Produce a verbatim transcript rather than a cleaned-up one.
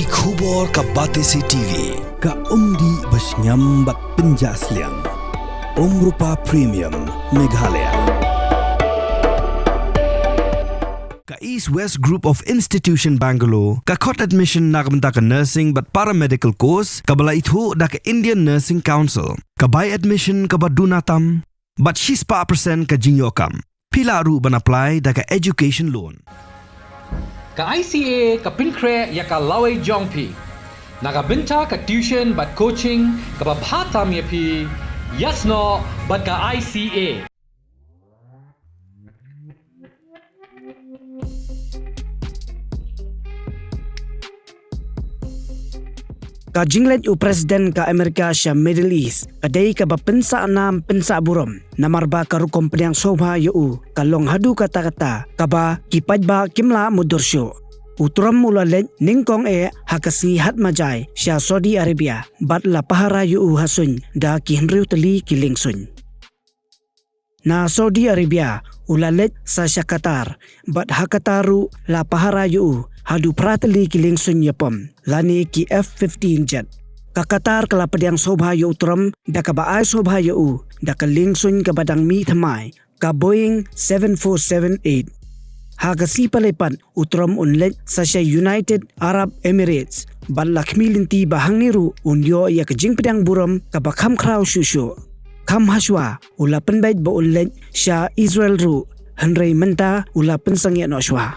Ki khubor ka Batesi T V, ka umdih ba shngiam bad pynjah sliang. Umrupa Premium, Meghalaya. Ka East West Group of Institution Bangalore, ka khot admission na ka bynta ka nursing bad paramedical course, kaba la ithuh da ka Indian Nursing Council, ka bai admission kaba duna tam, bad shispah percent ka jingïoh kam. Phi lah ruh ban apply da ka education loan. Ka I C A ka pynkhreh ïa ka lawei jong phi. Na ka bynta ka tuition bad coaching kaba bha tam ïa phi, ïasnoh bad ka I C A. Ka jingleit u President ka Amerika sha Middle East ka dei kaba pynsah nam pynsah burom, namar ba ka rukom pdiang sngewbha ïa u ka long haduh katta katta, kaba ki paidbah kim lah mutdur shuh. U Trump u la leit nyngkong eh ha ka sngi Ahad Majai sha Saudi Arabia, bad la pahara ïa u ha suiñ da ki hynriew tylli ki liengsuiñ. Na Saudi Arabia u la leit sa sha Qatar, bad ha Qatar ruh la pahara ïa u haduh phra tylli ki liengsuiñ ïapom, lane ki F fifteen jet. Ka Qatar ka la pdiang sngewbha ïa u Trump da kaba ai sngewbha ïa u da ka liengsuiñ kaba dang mih thymmai, ka Boeing seven four seven eight. Ha ka sngi Palei pat u Trump un leit sa sha United Arab Emirates, bad la khmih lynti ba hangne ruh un ïoh ïa ka jingpdiang burom kaba kham khraw shuh shuh. Kham hashwa u la pynbeit ba un leit sha Israel ruh, hynrei mynta u la pynsangeh noh shwa.